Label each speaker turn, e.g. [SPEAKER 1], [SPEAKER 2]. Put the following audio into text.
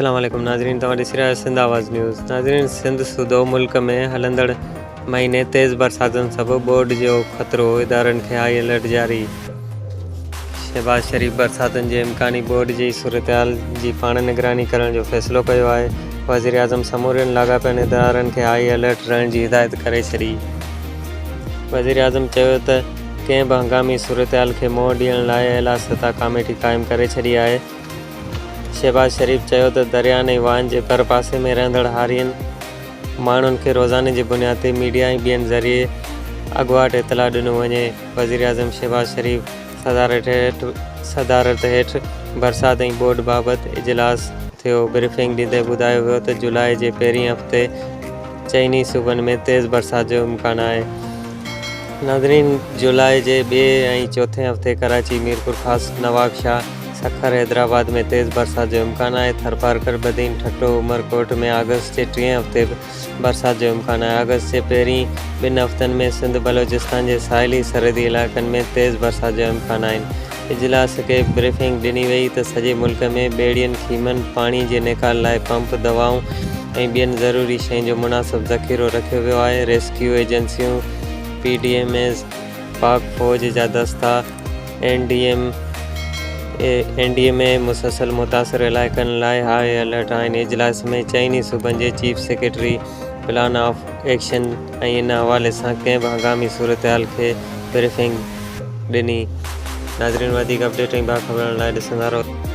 [SPEAKER 1] اسلام عليڪم ناظرين توهان ڏسي رهيا آهيو سنڌ آواز نيوز ناظرين سنڌ سوڌو ملڪ ۾ هلندڙ مهيني تيز برساتن سبب ٻوڏ جو خطرو ادارن کي هائي الرٽ جاري شهباز شريف برساتن جي امڪاني ٻوڏ جي صورتحال جي پاڻ نگراني ڪرڻ جو فيصلو ڪيو آهي وزيراعظم سمورين لاڳاپيل ادارن کي هائي الرٽ رهڻ جي هدايت ڪري ڇڏي وزيراعظم چيو ته ڪنهن به هنگامي صورتحال کي منهن ڏيڻ لاء اعليٰ سطح ڪاميٽي قائم ڪري ڇڏي آهي شهباز شريف چيو ته درياهن ۽ واهن جي ڀرپاسي ۾ رهندڙ هارين ماڻهن کي روزاني جي بنياد تي ميڊيا ۽ ٻين ذريعي اڳواٽ اطلاع ڏنو وڃي. وزيراعظم شهباز شريف صدارت هيٺ برسات ۽ ٻوڏ بابت اجلاس ٿيو، بريفنگ ڏيندي ٻڌايو ويو ته جولاء جي پهرين هفتي چئني صوبن ۾ تيز برسات جو امڪان آهي. ناظرين جولاء جي ٻئي ۽ چوٿين هفتي ڪراچي، ميرپورخاص، نوابشاهه، سکر، حيدرآباد ۾ تيز برسات جو امڪان آهي، ٿرپارڪر، بدين، ٺٽو، عمرڪوٽ ۾ آگسٽ جي ٽئين هفتي به برسات جو امڪان آهي، آگسٽ جي پهرين ٻن هفتن ۾ سنڌ، بلوچستان جي ساحلي سرحدي علائقن ۾ تيز برسات جا امڪان آهن. اجلاس کي بريفنگ ڏني وئي ته سڄي ملڪ ۾ ٻيڙين، خيمن، پاڻي جي نيڪال لاء پمپ، دوائون ۽ ٻين ضروري شين جو مناسب ذخيرو رکيو ويو آهي، ريسڪيو ايجنسيون، پي ڊي ايم ايز، پاڪ فوج جا دستا، N D M A, N D M A مسلسل متاثر علائقن لاء هاء الرٽ آهن، اجلاس ۾ چئني صوبن جي chief secretary plan of action ۽ ان حوالي سان ڪنهن به هنگامي صورتحال کي بريفنگ ڏني. ناظرين وڌيڪ اپڊيٽ ۽ باخبرن لاء ڏسندا رهو.